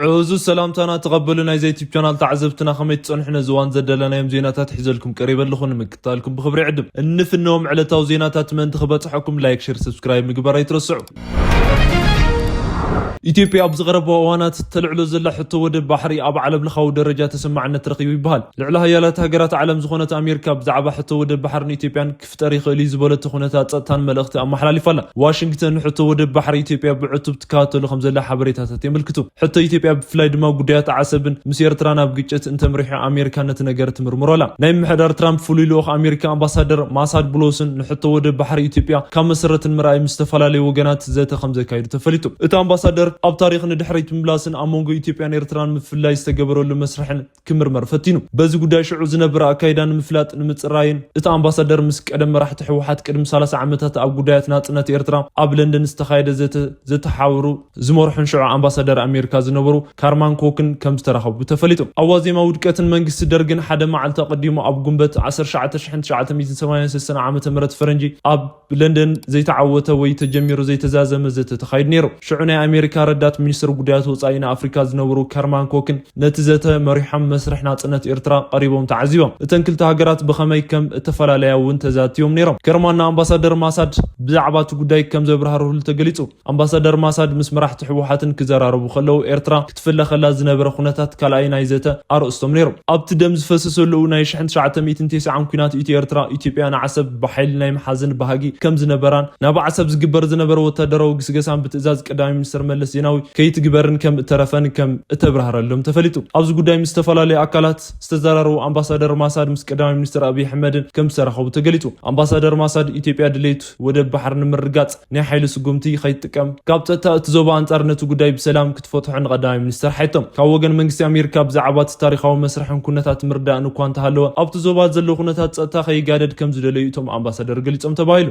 ዕዙዝ ሰላምታና ተቐበሉ ናይዚ ዩቲዩብ ቻናል ተዓዘብትና፣ ከመይ ትጸንሑ? ነዚ እዋን ዘደለናዮም ዜናታት ሒዘልኩም ቀሪበ ኣለኹ፣ ንምክታልኩም ብኽብሪ ዕድም። እንፍነዎም ዕለታዊ ዜናታት ምእንቲ ክበጽሐኩም ላይክ፣ ሼር፣ ሰብስክራይብ ምግባር ኣይትረስዑ። ኢትዮጵያ ኣብዚ ቀረባ እዋናት ተልዕሎ ዘላ ሕቶ ወደብ ባሕሪ ኣብ ዓለም ለኻዊ ደረጃ ተሰማዕነት ረኺቡ ይበሃል። ልዕሊ ሃያላት ሃገራት ዓለም ዝኾነት ኣሜሪካ ብዛዕባ ሕቶ ወደብ ባሕርን ኢትዮጵያን ክፍጠር ይኽእል እዩ ዝበለቶ ኩነታት ጸጥታን መልእኽቲ ኣመሓላሊፋ ኣላ። ዋሽንግተን ንሕቶ ወደብ ባሕሪ ኢትዮጵያ ብዕቱብ ትከታተሎ ከም ዘላ ሓበሬታታት የመልክቱ። ሕቶ ኢትዮጵያ ብፍላይ ድማ ጉዳያት ዓሰብን ምስ ኤርትራ ናብ ግጭት እንተምሪሑ ኣሜሪካ ነቲ ነገር ትምርምሮ ኣላ። ናይ ምምሕዳር ትራምፕ ፍሉይ ልኡኽ ኣሜሪካ ኣምባሳደር ማሳድ ብሎስን ንሕቶ ወደብ ባሕሪ ኢትዮጵያ ካብ መሰረትን ምርኣይ ምስ ዝተፈላለዩ ወገናት ዘተ ከም ዘካይዱ ተፈሊጡ። እቲ ኣምባሳደር ኣብ ታሪኽ ንድሕሪት ምምላስን ኣብ መንጎ ኢትዮጵያን ኤርትራን ምፍላይ ዝተገበረሉ መስርሕን ክምርመር ፈቲኑ። በዚ ጉዳይ ሽዑ ዝነበረ ኣካይዳ ንምፍላጥ ንምጽራይን እቲ ኣምባሳደር ምስ ቀደም መራሕቲ ህወሓት ቅድሚ ሰላሳ ዓመታት ኣብ ጉዳያት ናጽነት ኤርትራ ኣብ ለንደን ዝተኻየደ ዘተ ዘተሓውሩ ዝመርሑን ሽዑ ኣምባሳደር ኣሜሪካ ዝነበሩ ካርማን ኮክን ከም ዝተራኸቡ ተፈሊጡ። ኣብ ዋዜማ ውድቀትን መንግስቲ ደርግን ሓደ መዓልቲ ኣቐዲሙ ኣብ ጉንበት ዓሰርተ ትሽዓተ ሺሕን ትሽዓተ ሚእትን ሰማንያን ሰለስተን ዓመተ ምህረት ፈረንጂ ኣብ ለንደን ዘይተዓወተ ወይ ተጀሚሩ ዘይተዛዘመ ዘተ ተኻይዱ ነይሩ። ሽዑ ናይ ኣሜሪካ ረዳት ሚኒስትር ጉዳያት ወጻኢ ንኣፍሪካ ዝነበሩ ካርማን ኮክን ነቲ ዘተ መሪሖም መስርሕ ናጽነት ኤርትራ ቀሪቦም ተዓዚቦም። እተን ክልተ ሃገራት ብኸመይ ከም እተፈላለያ እውን ተዛትዮም ነይሮም። ከርማን ንኣምባሳደር ማሳድ ብዛዕባ እቲ ጉዳይ ከም ዘብራህርህሉ ተገሊጹ። ኣምባሳደር ማሳድ ምስ መራሕቲ ህወሓትን ክዘራረቡ ከለዉ ኤርትራ ክትፍለ ከላ ዝነበረ ኩነታት ካልኣይ ናይ ዘተ ኣርእስቶም ነይሮም። ኣብቲ ደም ዝፈሰሰሉ ናይ ሽሕን ትሽዓተ ሚእትን ተስዓን ኲናት ኢትዮ ኤርትራ ኢትዮጵያ ንዓሰብ ብሓይሊ ናይ ምሓዝን ባህጊ ከም ዝነበራን ናብ ዓሰብ ዝግበር ዝነበረ ወታደራዊ ግስገሳን ብትእዛዝ ቀዳማይ ሚኒስትር መለስ ዜናዊ ከይትግበርን ከም እተረፈን ከም እተብራህረሎም ተፈሊጡ። ኣብዚ ጉዳይ ምስ ዝተፈላለዩ ኣካላት ዝተዘራረቡ ኣምባሳደር ማሳድ ምስ ቀዳማይ ሚኒስትር ኣብይ ኣሕመድን ከም ዝተራኸቡ ተገሊጹ። ኣምባሳደር ማሳድ ኢትዮጵያ ድሌት ወደብ ባሕሪ ንምርጋጽ ናይ ሓይሊ ስጉምቲ ከይትጥቀም ካብ ጸጥታ እቲ ዞባ ኣንጻር ነቲ ጉዳይ ብሰላም ክትፈትሖ ንቐዳማይ ሚኒስትር ሓይቶም። ካብ ወገን መንግስቲ ኣሜሪካ ብዛዕባ እቲ ታሪኻዊ መስርሕን ኩነታት ምርዳእን እኳ እንተሃለወ ኣብቲ ዞባ ዘሎ ኩነታት ጸጥታ ከይጋደድ ከም ዝደለዩ እቶም ኣምባሳደር ገሊጾም ተባሂሉ።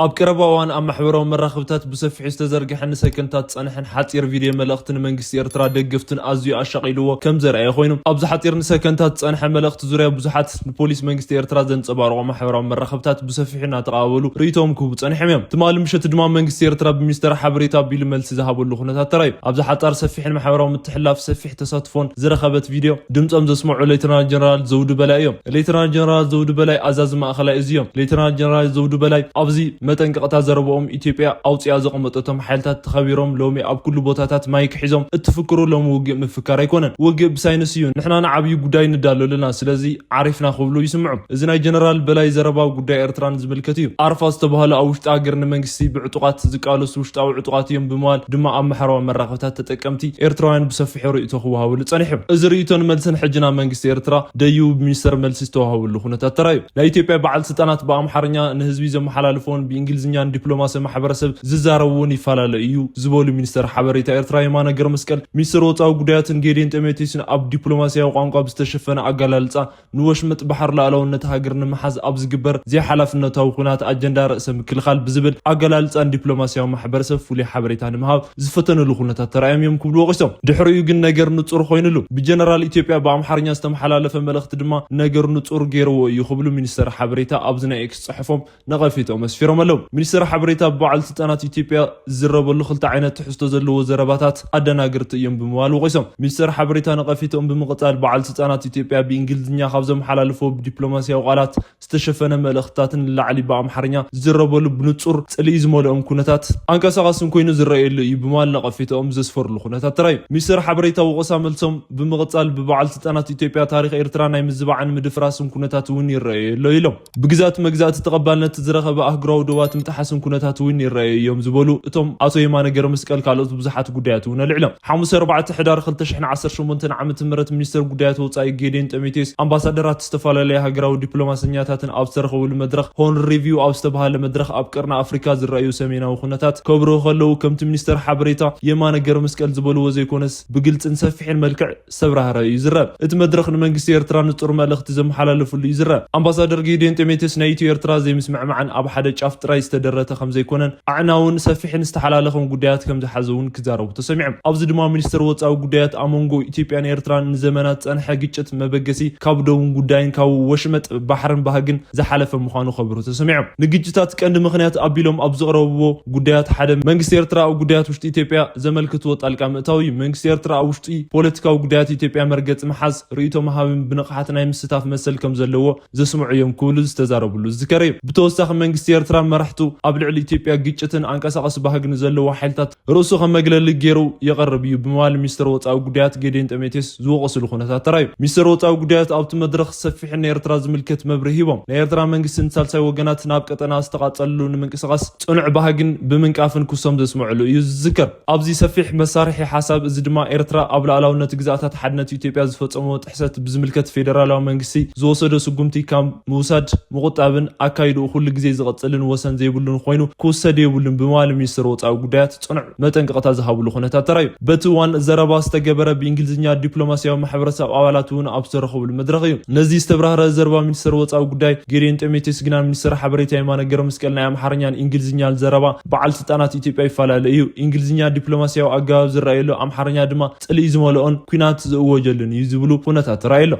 ኣብ ቀረባ እዋን ኣብ ማሕበራዊ መራኸብታት ብሰፊሑ ዝተዘርግሐን ንሰከንታት ዝጸንሐን ሓጺር ቪድዮ መልእኽቲ ንመንግስቲ ኤርትራ ደገፍትን ኣዝዩ ኣሻቒልዎ ከም ዘርኣየ ኮይኑ፣ ኣብዚ ሓጺር ንሰከንታት ዝጸንሐ መልእኽቲ ዙርያ ብዙሓት ንፖሊስ መንግስቲ ኤርትራ ዘንጸባርቑ ማሕበራዊ መራኸብታት ብሰፊሑ እናተቓባበሉ ርእይቶኦም ክህቡ ጸኒሖም እዮም። ትማሊ ምሸት ድማ መንግስቲ ኤርትራ ብሚኒስተር ሓበሬታ ኣቢሉ መልሲ ዝሃበሉ ኩነታት ተራእዩ። ኣብዚ ሓጻር ሰፊሕን ማሕበራዊ ምትሕልላፍ ሰፊሕ ተሳትፎን ዝረኸበት ቪድዮ ድምጾም ዘስምዑ ሌተናል ጀነራል ዘውዱ በላይ እዮም። ሌተናል ጀነራል ዘውዱ በላይ ኣዛዚ ማእኸላይ እዚ እዮም። ሌተናል ጀነራል ዘውዱ በላይ ኣብዚ መጠንቀቕታ ዘረብኦም ኢትዮጵያ ኣውፂኣ ዘቐመጠቶም ሓይልታት ተኸቢሮም ሎሚ ኣብ ኩሉ ቦታታት ማይክ ሒዞም እትፍክሩ ሎሚ ውግእ ምፍካር ኣይኮነን። ውግእ ብሳይንስ እዩ። ንሕና ንዓብዩ ጉዳይ ንዳሎ ኣለና። ስለዚ ዓሪፍና ክብሉ ይስምዑ። እዚ ናይ ጀነራል በላይ ዘረባ ጉዳይ ኤርትራን ዝምልከት እዩ። ኣርፋ ዝተባህሉ ኣብ ውሽጢ ሃገር ንመንግስቲ ብዕጡቓት ዝቃለሱ ውሽጣዊ ዕጡቓት እዮም ብምባል ድማ ኣብ ማሕበራዊ መራኸብታት ተጠቀምቲ ኤርትራውያን ብሰፊሑ ርእይቶ ክወሃበሉ ጸኒሑ። እዚ ርእይቶን መልስን ሕጂ ናብ መንግስቲ ኤርትራ ደይቡ ብሚኒስተር መልሲ ዝተዋህበሉ ኩነታት ተራእዩ። ናይ ኢትዮጵያ በዓል ስልጣናት ብኣምሓርኛ ንህዝቢ ዘመሓላልፎን ብእንግሊዝኛ ንዲፕሎማሲ ማሕበረሰብ ዝዛረብዎን ይፈላለ እዩ ዝበሉ ሚኒስተር ሓበሬታ ኤርትራ የማነ ገብረመስቀል፣ ሚኒስተር ወጻኢ ጉዳያትን ጌዲዮን ጢሞቴዎስን ኣብ ዲፕሎማሲያዊ ቋንቋ ብዝተሸፈነ ኣገላልጻ ንወሽመጥ ባሕር ሉኣላውነት ሃገር ንምሓዝ ኣብ ዝግበር ዘይሓላፍነታዊ ኩናት ኣጀንዳ ርእሰ ምክልኻል ብዝብል ኣገላልጻ ንዲፕሎማሲያዊ ማሕበረሰብ ፍሉይ ሓበሬታ ንምሃብ ዝፈተነሉ ኩነታት ተራእዮም እዮም ክብሉ ወቒሶም። ድሕሪኡ ግን ነገር ንጹር ኮይኑሉ። ብጀነራል ኢትዮጵያ ብኣምሓርኛ ዝተመሓላለፈ መልእኽቲ ድማ ነገር ንጹር ገይርዎ እዩ ክብሉ ሚኒስተር ሓበሬታ ኣብዚ ናይ ኤክስ ጽሑፎም ነቐፊትኦም ኣስፊሮም ኣለዉ። ሚኒስተር ሓበሬታ ብበዓል ስልጣናት ኢትዮጵያ ዝዝረበሉ ክልተ ዓይነት ትሕዝቶ ዘለዎ ዘረባታት ኣደናገርቲ እዮም ብምባል ወቒሶም። ሚኒስተር ሓበሬታ ነቐፊትኦም ብምቕጻል በዓል ስልጣናት ኢትዮጵያ ብእንግሊዝኛ ካብ ዘመሓላልፎ ብዲፕሎማሲያዊ ቃላት ዝተሸፈነ መልእኽትታትን ንላዕሊ ብኣምሓርኛ ዝዝረበሉ ብንጹር ጽልኢ ዝመልኦም ኩነታት ኣንቀሳቓስን ኮይኑ ዝረኣየሉ እዩ ብምባል ነቐፊትኦም ዘስፈርሉ ኩነታት ተራእዩ። ሚኒስተር ሓበሬታ ወቐሳ መልሶም ብምቕጻል ብበዓል ስልጣናት ኢትዮጵያ ታሪኽ ኤርትራ ናይ ምዝባዕን ምድፍራስን ኩነታት እውን ይረኣየሉ ኢሎም። ብግዛት መግዛእቲ ተቐባልነት ዝረኸበ ኣህጉራዊ ዶባት ምጥሓስን ኩነታት እውን ይረኣዩ እዮም ዝበሉ እቶም ኣቶ የማነ ገብረመስቀል ካልኦት ብዙሓት ጉዳያት እውን ኣልዒሎም። ሓሙስ ኣርባዕተ ሕዳር ክልተ ሽሕን ዓሰርተ ሸሞንተን ዓመተ ምህረት ሚኒስተር ጉዳያት ወጻኢ ጌዲዮን ጢሞቴዎስ ኣምባሳደራት ዝተፈላለያ ሃገራዊ ዲፕሎማሰኛታትን ኣብ ዝተረኸብሉ መድረኽ ሆርን ሪቪው ኣብ ዝተባህለ መድረኽ ኣብ ቀርኒ ኣፍሪካ ዝረኣዩ ሰሜናዊ ኩነታት ከብርሁ ከለዉ ከምቲ ሚኒስተር ሓበሬታ የማነ ገብረመስቀል ዝበልዎ ዘይኮነስ ብግልጽን ሰፊሕን መልክዕ ዝተብራህረ እዩ ዝረብ። እቲ መድረኽ ንመንግስቲ ኤርትራ ንጹር መልእኽቲ ዘመሓላለፍሉ እዩ ዝረብ። ኣምባሳደር ጌዲዮን ጢሞቴዎስ ናይ ኢትዮ ኤርትራ ዘይምስምዕማዕን ኣብ ሓደ ጫፍ ጥራይ ዝተደረተ ከም ዘይኮነን ኣዕናውን ሰፊሕን ዝተሓላለኸን ጉዳያት ከም ዝሓዘ እውን ክዛረቡ ተሰሚዖም። ኣብዚ ድማ ሚኒስትር ወፃኢ ጉዳያት ኣብ መንጎ ኢትዮጵያን ኤርትራን ንዘመናት ጸንሐ ግጭት መበገሲ ካብ ደቡን ጉዳይን ካብ ወሽመጥ ባሕርን ባህግን ዝሓለፈ ምዃኑ ከብሩ ተሰሚዖም። ንግጭታት ቀንዲ ምኽንያት ኣቢሎም ኣብ ዘቕረብዎ ጉዳያት ሓደ መንግስቲ ኤርትራ ኣብ ጉዳያት ውሽጢ ኢትዮጵያ ዘመልክትዎ ጣልቃ ምእታው እዩ። መንግስቲ ኤርትራ ኣብ ውሽጢ ፖለቲካዊ ጉዳያት ኢትዮጵያ መርገጽ ምሓዝ፣ ርእይቶ ምሃብን ብንቕሓት ናይ ምስታፍ መሰል ከም ዘለዎ ዘስምዑ እዮም ክብሉ ዝተዛረብሉ ዝዝከር እዩ። ብተወሳኺ መንግስቲ ኤርትራ መራሕቱ ኣብ ልዕሊ ኢትዮጵያ ግጭትን ኣንቀሳቐሲ ባህግን ዘለዎ ሓይልታት ርእሱ ከም መግለሊ ገይሩ የቐርብ እዩ ብምባል ሚኒስትር ወፃኢ ጉዳያት ጌዲዮን ጢሞቴዎስ ዝወቐስሉ ኩነታት ተራእዩ። ሚኒስትር ወፃኢ ጉዳያት ኣብቲ መድረኽ ሰፊሕን ንኤርትራ ዝምልከት መብርሂ ሂቦም። ናይ ኤርትራ መንግስትን ሳልሳይ ወገናት ናብ ቀጠና ዝተቓጸልሉ ንምንቅስቓስ ጽኑዕ ባህግን ብምንቃፍን ክሶም ዘስምዕሉ እዩ ዝዝከር። ኣብዚ ሰፊሕ መሳርሒ ሓሳብ፣ እዚ ድማ ኤርትራ ኣብ ሉዓላውነት ግዝኣታት ሓድነት ኢትዮጵያ ዝፈጸሞ ጥሕሰት ብዝምልከት ፌደራላዊ መንግስቲ ዝወሰዶ ስጉምቲ ካብ ምውሳድ ምቑጣብን ኣካይድኡ ኩሉ ግዜ ዝቐጽልን ወሰን ዘይብሉን ኮይኑ ክውሰድ የብሉን ብምባል ሚኒስትር ወፃኢ ጉዳያት ጽኑዕ መጠንቀቕታ ዝሃብሉ ኩነታት ተራእዩ። በቲ እዋን ዘረባ ዝተገበረ ብእንግሊዝኛ ዲፕሎማሲያዊ ማሕበረሰብ ኣባላት እውን ኣብ ዝተረኸብሉ መድረኽ እዩ። ነዚ ዝተብራህረ ዘረባ ሚኒስትር ወፃኢ ጉዳይ ጌዲዮን ጢሞቴዎስ ግና ሚኒስትር ሓበሬታ የማነ ገብረመስቀል ናይ ኣምሓርኛን እንግሊዝኛን ዘረባ በዓል ስልጣናት ኢትዮጵያ ይፈላለ እዩ። እንግሊዝኛ ዲፕሎማሲያዊ ኣገባብ ዝረኣየሉ፣ ኣምሓርኛ ድማ ጽልኢ ዝመልኦን ኲናት ዝእወጀሉን እዩ ዝብሉ ኩነታት ተራእዩ ኣሎ።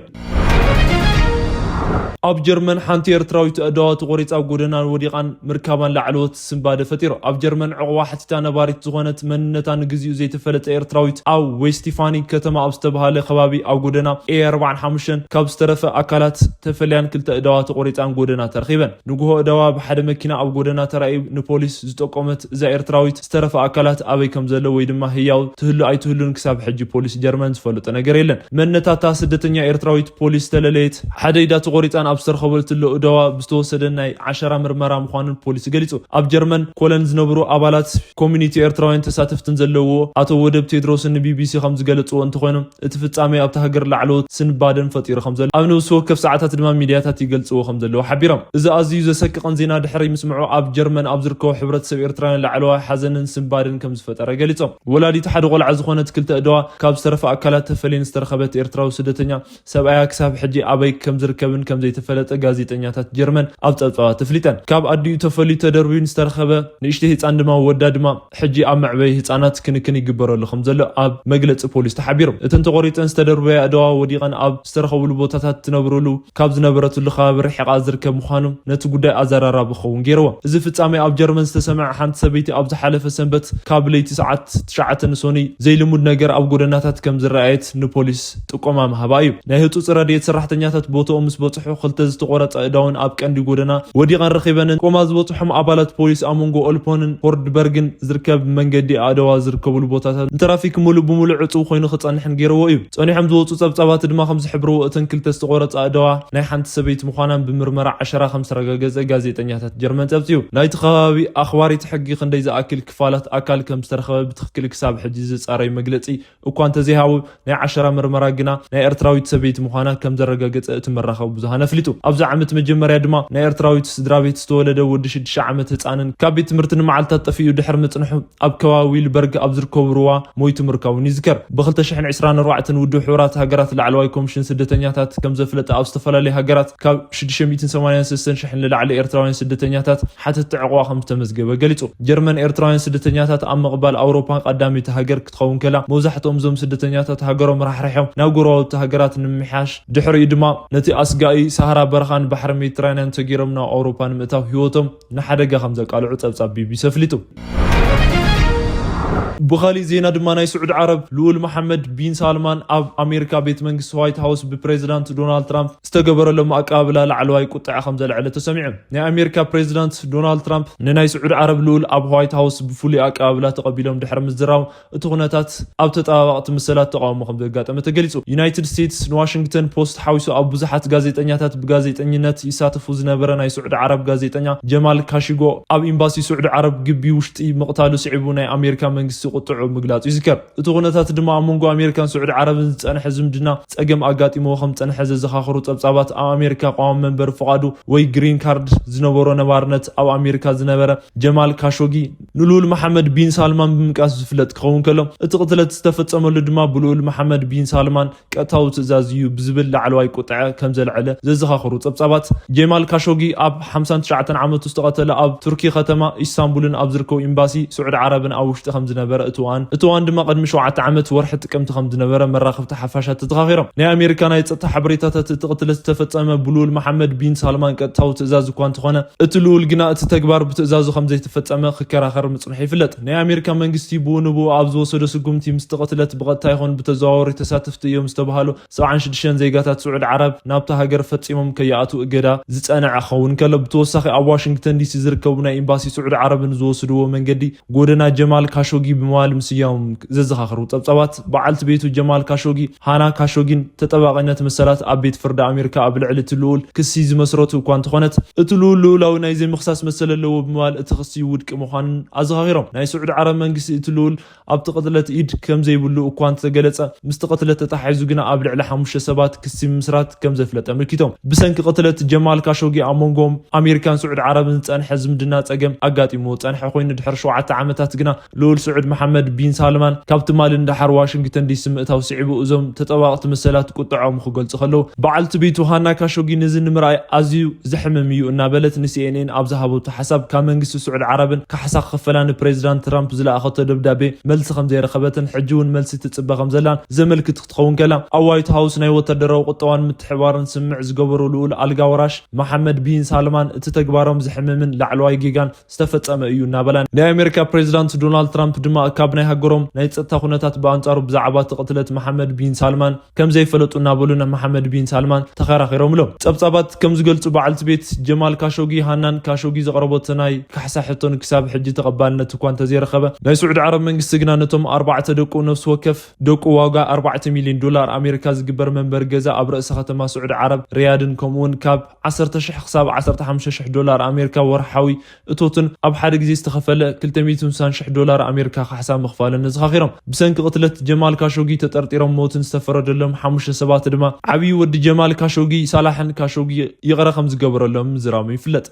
ኣብ ጀርመን ሓንቲ ኤርትራዊት ኣእዳዋ ተቖሪጻ ኣብ ጎደና ወዲቓን ምርካባን ላዕለዎት ስንባደ ፈጢሩ። ኣብ ጀርመን ዕቑባ ሓቲታ ነባሪት ዝኾነት መንነታ ንግዚኡ ዘይተፈለጠ ኤርትራዊት ኣብ ዌስቲፋኒ ከተማ ኣብ ዝተባሃለ ከባቢ ኣብ ጎደና ኤ ኣርባዓን ሓሙሽተን ካብ ዝተረፈ ኣካላት ተፈልያን ክልተ ኣእዳዋ ተቖሪጻን ጎደና ተረኺበን። ንግሆ ኣእዳዋ ብሓደ መኪና ኣብ ጎደና ተራእዩ ንፖሊስ ዝጠቆመት እዛ ኤርትራዊት ዝተረፈ ኣካላት ኣበይ ከም ዘሎ ወይ ድማ ህያው ትህሉ ኣይትህሉን ክሳብ ሕጂ ፖሊስ ጀርመን ዝፈልጦ ነገር የለን። መንነታታ ስደተኛ ኤርትራዊት ፖሊስ ተለለየት። ሓደ ኢዳ ተቖሪጻን ኣብ ዝተረኸበትሉ ኣእዳዋ ብዝተወሰደ ናይ ዓሸራ ምርመራ ምዃኑን ፖሊስ ገሊጹ። ኣብ ጀርመን ኮለን ዝነብሩ ኣባላት ኮሚኒቲ ኤርትራውያን ተሳተፍትን ዘለዎ ኣቶ ወደብ ቴድሮስን ንቢቢሲ ከም ዝገለጽዎ እንተኾይኖም፣ እቲ ፍጻሜ ኣብቲ ሃገር ላዕለዎት ስንባደን ፈጢሩ ከም ዘሎ ኣብ ነብሲ ወከፍ ሰዓታት ድማ ሚድያታት ይገልጽዎ ከም ዘለዉ ሓቢሮም። እዚ ኣዝዩ ዘሰቅቕን ዜና ድሕሪ ምስምዑ ኣብ ጀርመን ኣብ ዝርከቡ ሕብረተሰብ ኤርትራውያን ላዕለዋይ ሓዘንን ስንባደን ከም ዝፈጠረ ገሊጾም። ወላዲት ሓደ ቆልዓ ዝኾነት ክልተ ኣእዳዋ ካብ ዝተረፈ ኣካላት ተፈልየን ዝተረኸበት ኤርትራዊ ስደተኛ ሰብኣያ ክሳብ ሕጂ ኣበይ ከም ዝርከብን ከም ዘይተፈለጠ ጋዜጠኛታት ጀርመን ኣብ ጸብጻባት ኣፍሊጠን። ካብ ኣዲኡ ተፈልዩ ተደርብዩን ዝተረኸበ ንእሽተይ ህጻን ድማ ወዳ ድማ ሕጂ ኣብ መዕበዪ ህጻናት ክንክን ይግበረሉ ከም ዘሎ ኣብ መግለጺ ፖሊስ ተሓቢሩ። እተን ተቖሪጸን ዝተደርበያ ኣእዳዋ ወዲቐን ኣብ ዝተረኸብሉ ቦታታት ትነብርሉ ካብ ዝነበረትሉ ከባቢ ርሒቓ ዝርከብ ምዃኑ ነቲ ጉዳይ ኣዘራራቢ ክኸውን ገይርዎ። እዚ ፍጻሜ ኣብ ጀርመን ዝተሰምዐ ሓንቲ ሰበይቲ ኣብ ዝሓለፈ ሰንበት ካብ ለይቲ ሰዓት ትሽዓተ ንሶኒ ዘይልሙድ ነገር ኣብ ጎደናታት ከም ዝረኣየት ንፖሊስ ጥቆማ ምሃባ እዩ። ናይ ህጹጽ ረድኤት ሰራሕተኛታት ቦታኡ ምስ በጽሑ ክልተ ዝተቖረጸ ኣእዳውን ኣብ ቀንዲ ጎደና ወዲቐን ረኺበንን ጥቆማ ዝበጽሖም ኣባላት ፖሊስ ኣብ መንጎ ኦልፖንን ሆርድበርግን ዝርከብ መንገዲ ኣእዳዋ ዝርከብሉ ቦታታት ንትራፊክ ሙሉእ ብሙሉእ ዕጹው ኮይኑ ክጸንሕን ገይርዎ እዩ። ጸኒሖም ዝወጹ ጸብጻባት ድማ ከም ዝሕብርዎ እተን ክልተ ዝተቖረጻ ኣእዳዋ ናይ ሓንቲ ሰበይቲ ምዃናን ብምርመራ ዓሸራ ከም ዝተረጋገጸ ጋዜጠኛታት ጀርመን ጸብጺቡ። ናይቲ ከባቢ ኣኽባሪት ሕጊ ክንደይ ዝኣክል ክፋላት ኣካል ከም ዝተረኸበ ብትኽክል ክሳብ ሕጂ ዝጻረዩ መግለጺ እኳ እንተዘይሃቡ፣ ናይ ዓሸራ ምርመራ ግና ናይ ኤርትራዊት ሰበይቲ ምዃና ከም ዘረጋገጸ እቲ መራኸቢ ብዙሃን ኣፍሊጡ። ኣብዚ ዓመት መጀመርያ ድማ ናይ ኤርትራዊት ስድራ ቤት ዝተወለደ ወዲ ሽዱሽተ ዓመት ህጻንን ካብ ቤት ትምህርቲ ንመዓልታት ጠፊኡ ድሕሪ ምጽንሑ ኣብ ከባቢ ዊልበርግ ኣብ ዝርከቡ ሩባ ሞይቱ ምርካቡን ይዝከር። ብ ክልተ ሽሕን ዕስራን ኣርባዕተን ውድብ ሕቡራት ሃገራት ላዕለዋይ ኮሚሽን ስደተኛታት ከም ዘፍለጠ ኣብ ዝተፈላለዩ ሃገራት ካብ ሽዱሽተ ሚእትን ሰማንያን ሰለስተን ሽሕን ንላዕሊ ኤርትራውያን ስደተኛታት ሓተትቲ ዕቑባ ከም ዝተመዝገበ ገሊጹ። ጀርመን ኤርትራውያን ስደተኛታት ኣብ ምቕባል ኣውሮፓ ቀዳመይቲ ሃገር ክትኸውን ከላ፣ መብዛሕትኦም እዞም ስደተኛታት ሃገሮም ራሕሪሖም ናብ ጎረባብቲ ሃገራት ንምምሕያሽ፣ ድሕሪኡ ድማ ነቲ ኣስጋኢ ሰሃራ በረኻን ባሕሪ ሜዲትራንያን ሰጊሮም ናብ ኣውሮፓ ንምእታው ህይወቶም ንሓደጋ ከም ዘቃልዑ ጸብጻብ ቢቢሲ ኣፍሊጡ። ብኻሊእ ዜና ድማ ናይ ስዑዲ ዓረብ ልኡል መሓመድ ቢን ሳልማን ኣብ ኣሜሪካ ቤት መንግስቲ ዋይት ሃውስ ብፕሬዚዳንት ዶናልድ ትራምፕ ዝተገበረሎም ኣቀባብላ ላዕለዋይ ቁጥዐ ከም ዘልዐለ ተሰሚዑ። ናይ ኣሜሪካ ፕሬዚዳንት ዶናልድ ትራምፕ ንናይ ስዑዲ ዓረብ ልኡል ኣብ ዋይት ሃውስ ብፍሉይ ኣቀባብላ ተቐቢሎም ድሕሪ ምዝራቦም እቲ ኩነታት ኣብ ተጠባባቕቲ ምሰላት ተቓውሞ ከም ዘጋጠመ ተገሊጹ። ዩናይትድ ስቴትስ ንዋሽንግተን ፖስት ሓዊሱ ኣብ ብዙሓት ጋዜጠኛታት ብጋዜጠኝነት ይሳተፉ ዝነበረ ናይ ስዑዲ ዓረብ ጋዜጠኛ ጀማል ካሺጎ ኣብ ኤምባሲ ስዑዲ ዓረብ ግቢ ውሽጢ ምቕታሉ ስዒቡ ናይ ኣሜሪካ መንግስቲ ቁጥዑ ምግላጹ ይዝከር። እቲ ኩነታት ድማ ኣብ መንጎ ኣሜሪካን ስዑዲ ዓረብን ዝጸንሐ ዝምድና ጸገም ኣጋጢምዎ ከም ዝጸንሐ ዘዘኻኽሩ ጸብጻባት፣ ኣብ ኣሜሪካ ቀዋሚ መንበሪ ፍቓዱ ወይ ግሪን ካርድ ዝነበሮ፣ ነባርነት ኣብ ኣሜሪካ ዝነበረ ጀማል ካሾጊ ንልኡል መሓመድ ቢን ሳልማን ብምንቃስ ዝፍለጥ ክኸውን ከሎ፣ እቲ ቅትለት ዝተፈጸመሉ ድማ ብልኡል መሓመድ ቢን ሳልማን ቀጥታዊ ትእዛዝ እዩ ብዝብል ላዕለዋይ ቁጥዐ ከም ዘልዐለ ዘዘኻኽሩ ጸብጻባት፣ ጀማል ካሾጊ ኣብ ሓምሳን ትሽዓተን ዓመቱ ዝተቐተለ ኣብ ቱርኪ ከተማ ኢስታንቡልን ኣብ ዝርከቡ ኤምባሲ ስዑዲ ዓረብን ኣብ ውሽጢ ከም ዝነበረ እትዋን እትዋን ድማ ቅድሚ ሸውዓተ ዓመት ወርሒ ጥቅምቲ ከም ዝነበረ መራኸብቲ ሓፋሻት ተዘኻኺሮም። ናይ ኣሜሪካ ናይ ጸጥታ ሓበሬታታት፣ እቲ ቅትለት ዝተፈጸመ ብልኡል መሓመድ ቢን ሳልማን ቀጥታዊ ትእዛዝ እኳ እንተኾነ፣ እቲ ልኡል ግና እቲ ተግባር ብትእዛዙ ከም ዘይተፈጸመ ክከራኸር ምጽንሑ ይፍለጥ። ናይ ኣሜሪካ መንግስቲ ብኡ ንብኡ ኣብ ዝወሰዶ ስጉምቲ ምስቲ ቅትለት ብቐጥታ ይኹን ብተዘዋወሪ ተሳተፍቲ እዮም ዝተባህሉ ሰብዓን ሽዱሽተን ዜጋታት ስዑዲ ዓረብ ናብታ ሃገር ፈጺሞም ከይኣትዉ እገዳ ዝጸንዐ ክኸውን ከሎ፣ ብተወሳኺ ኣብ ዋሽንግተን ዲሲ ዝርከቡ ናይ ኤምባሲ ስዑዲ ዓረብ ንዝወስድዎ መንገዲ ጎደና ጀማል ካሾጊ ብምባል ምስያሞም ዘዘኻኽሩ ጸብጻባት፣ በዓልቲ ቤቱ ጀማል ካሾጊ፣ ሃና ካሾጊን ተጠባቂነት መሰላት ኣብ ቤት ፍርዲ ኣሜሪካ ኣብ ልዕሊ እቲ ልኡል ክሲ ዝመስረቱ እኳ እንተኾነት፣ እቲ ልኡል ልኡላዊ ናይ ዘይምኽሳስ መሰል ኣለዎ ብምባል እቲ ክሲ ውድቂ ምዃኑን ኣዘኻኺሮም። ናይ ስዑዲ ዓረብ መንግስቲ እቲ ልኡል ኣብቲ ቅትለት ኢድ ከም ዘይብሉ እኳ እንተገለጸ፣ ምስቲ ቅትለት ተተሓሒዙ ግና ኣብ ልዕሊ ሓሙሽተ ሰባት ክሲ ምምስራት ከም ዘፍለጠ ኣመልኪቶም። ብሰንኪ ቅትለት ጀማል ካሾጊ ኣብ መንጎም ኣሜሪካን ስዑዲ ዓረብን ዝጸንሐ ዝምድና ጸገም ኣጋጢምዎ ዝጸንሐ ኮይኑ፣ ድሕሪ ሸውዓተ ዓመታት ግና ልኡል ስዑድ መሓመድ ቢን ሳልማን ካብ ትማሊ ንደሓር ዋሽንግተን ዲሲ ምእታው ስዒቡ፣ እዞም ተጠባቕቲ መሰላት ቁጥዖም ክገልጹ ከለዉ፣ በዓልቲ ቤቱ ሃና ካሾጊ ነዚ ንምርኣይ ኣዝዩ ዘሕምም እዩ እናበለት ንሲኤንኤን ኣብ ዝሃበቶ ሓሳብ፣ ካብ መንግስቲ ስዑድ ዓረብን ካሕሳ ክኸፈላ ንፕሬዚዳንት ትራምፕ ዝለኣኸቶ ደብዳቤ መልሲ ከም ዘይረኸበትን ሕጂ እውን መልሲ ትጽበ ከም ዘላን ዘመልክት ክትኸውን ከላ፣ ኣብ ዋይት ሃውስ ናይ ወታደራዊ ቁጠባን ምትሕባርን ስምምዕ ዝገበሩ ልኡል ኣልጋ ወራሽ መሓመድ ቢን ሳልማን እቲ ተግባሮም ዘሕምምን ላዕለዋይ ጌጋን ዝተፈጸመ እዩ እናበላ፣ ናይ ኣሜሪካ ፕሬዚዳንት ዶናልድ ትራምፕ ድማ ካብ ናይ ሃገሮም ናይ ጸጥታ ኩነታት ብኣንጻሩ ብዛዕባ እቲ ቅትለት መሓመድ ቢን ሳልማን ከም ዘይፈለጡ እናበሉ ንመሓመድ ቢን ሳልማን ተኸራኺሮምሎም። ጸብጻባት ከም ዝገልጹ፣ በዓልቲ ቤት ጀማል ካሾጊ ሃናን ካሾጊ ዘቕረቦት ናይ ካሕሳ ሕቶን ክሳብ ሕጂ ተቐባልነት እኳ እንተዘይረኸበ፣ ናይ ስዑዲ ዓረብ መንግስቲ ግና ነቶም ኣርባዕተ ደቁ ነፍሲ ወከፍ ደቁ ዋጋ ኣርባዕተ ሚልዮን ዶላር ኣሜሪካ ዝግበር መንበሪ ገዛ ኣብ ርእሰ ከተማ ስዑዲ ዓረብ ሪያድን ከምኡውን ካብ ዓሰርተ ሽሕ ክሳብ ዓሰርተ ሓሙሽተ ሽሕ ዶላር ኣሜሪካ ወርሓዊ እቶትን ኣብ ሓደ ግዜ ዝተኸፈለ ክልተ ሚእትን ስሳን ሽሕ ዶላር ኣሜሪካ ካሕሳ ምኽፋልን ኣዘኻኺሮም። ብሰንኪ ቅትለት ጀማል ካሾጊ ተጠርጢሮም ሞትን ዝተፈረደሎም ሓሙሽተ ሰባት ድማ ዓብዪ ወዲ ጀማል ካሾጊ ሳላሕን ካሾጊ ይቕረ ከም ዝገበረሎም ምዝራሙ ይፍለጥ።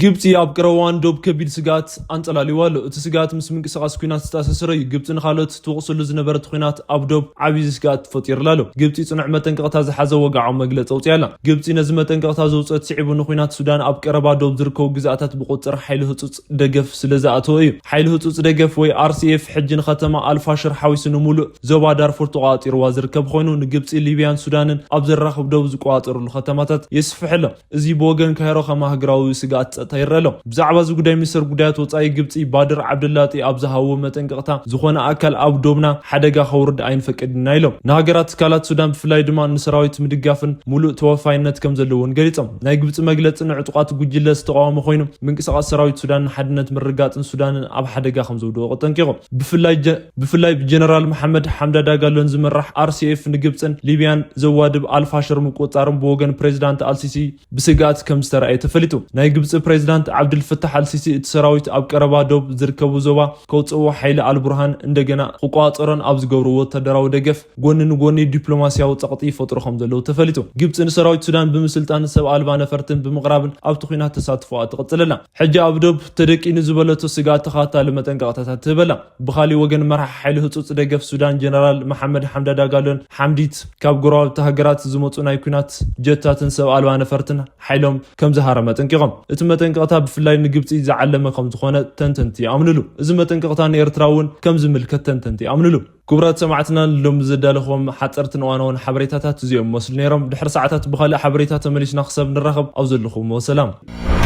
ግብጺ ኣብ ቀረባ እዋን ዶብ ከቢድ ስግኣት ኣንጸላልይዋ ኣሎ። እቲ ስግኣት ምስ ምንቅስቓስ ኲናት ዝተኣሳሰረ እዩ። ግብጺ ንኻልኦት ትወቕሰሉ ዝነበረት ኲናት ኣብ ዶብ ዓብዪ ስግኣት ፈጢሩላ ኣሎ። ግብጺ ጽኑዕ መጠንቀቕታ ዝሓዘ ወግዓዊ መግለጺ ኣውጺኣ ኣላ። ግብጺ ነዚ መጠንቀቕታ ዘውጽአት ስዒቡ ንኲናት ሱዳን ኣብ ቀረባ ዶብ ዝርከቡ ግዝኣታት ብቁጽር ሓይሊ ህጹጽ ደገፍ ስለ ዝኣተወ እዩ። ሓይሊ ህጹጽ ደገፍ ወይ ኣር ሲ ኤፍ ሕጂ ንከተማ ኣልፋሽር ሓዊሱ ንምሉእ ዞባ ዳርፉር ተቋጺርዋ ዝርከብ ኮይኑ ንግብጺ፣ ሊብያን ሱዳንን ኣብ ዘራኽብ ዶብ ዝቆጻጸርሉ ከተማታት የስፍሕ ኣሎ። እዚ ብወገን ካይሮ ከም ኣህጉራዊ ስግኣት ጸጥታ ይረአ ኣሎ። ብዛዕባ እዚ ጉዳይ ሚኒስተር ጉዳያት ወጻኢ ግብጺ ባድር ዓብደላጢ ኣብ ዝሃብዎ መጠንቀቕታ፣ ዝኾነ ኣካል ኣብ ዶብና ሓደጋ ከውርድ ኣይንፈቅድን ኢና ኢሎም። ንሃገራት ትካላት ሱዳን ብፍላይ ድማ ንሰራዊት ምድጋፍን ሙሉእ ተወፋይነት ከም ዘለዎን ገሊጾም። ናይ ግብጺ መግለጺ ንዕጡቓት ጉጅለ ዝተቓወመ ኮይኑ ምንቅስቓስ ሰራዊት ሱዳን ንሓድነት ምርግጋጽን ሱዳንን ኣብ ሓደጋ ከም ዘውድቖ ኣጠንቂቖም። ብፍላይ ጀ-፣ ብፍላይ ብጀነራል መሓመድ ሓምዳ ዳጋሎን ዝምራሕ ኣር ሲ ኤፍ ንግብጽን ሊብያን ዘዋድብ ኣልፋሽር ምቁጽጻሮም ብወገን ፕሬዚዳንት ኣልሲሲ ብስግኣት ከም ዝተረኣየ ተፈሊጡ። ናይ ግብጺ ፕሬዚዳንት ዓብድልፈታሕ ኣልሲሲ እቲ ሰራዊት ኣብ ቀረባ ዶብ ዝርከቡ ዞባ ከውጽእዎ ሓይሊ ኣልቡርሃን እንደገና ክቆጻጸሮን ኣብ ዝገብርዎ ወታደራዊ ደገፍ ጎኒ ንጎኒ ዲፕሎማሲያዊ ጸቕጢ ይፈጥሩ ከም ዘለዉ ተፈሊጡ። ግብጺ ንሰራዊት ሱዳን ብምስልጣን ሰብ ኣልባ ነፈርትን ብምቕራብን ኣብቲ ኲናት ተሳትፎኣ ትቕጽል ኣላ። ሕጂ ኣብ ዶብ ተደቂኑ ዝበለቶ ስግኣት ተኸታታሊ መጠንቀቕታታት ትህብ ኣላ። ብኻሊእ ወገን መራሒ ሓይሊ ህጹጽ ደገፍ ሱዳን ጀነራል መሓመድ ሓምዳ ዳጋሎን ሓምዲት ካብ ጎረባብቲ ሃገራት ዝመጹ ናይ ኲናት ጀታትን ሰብ ኣልባ ነፈርትን ሓይሎም ከም ዝሃረመ ኣጠንቂቖም። እቲ መጠንቀቕታ ብፍላይ ንግብጺ ዝዓለመ ከም ዝኾነ ተንተንቲ ይኣምንሉ። እዚ መጠንቀቕታ ንኤርትራ እውን ከም ዝምልከት ተንተንቲ ይኣምንሉ። ክቡራት ሰማዕትና፣ ንሎሚ ዘዳለኹዎም ሓጸርትን እዋናውን ሓበሬታታት እዚኦም መስሉ ነይሮም። ድሕሪ ሰዓታት ብኻልእ ሓበሬታ ተመሊስና ክሳብ ንራኸብ ኣብ ዘለኹሞ ሰላም።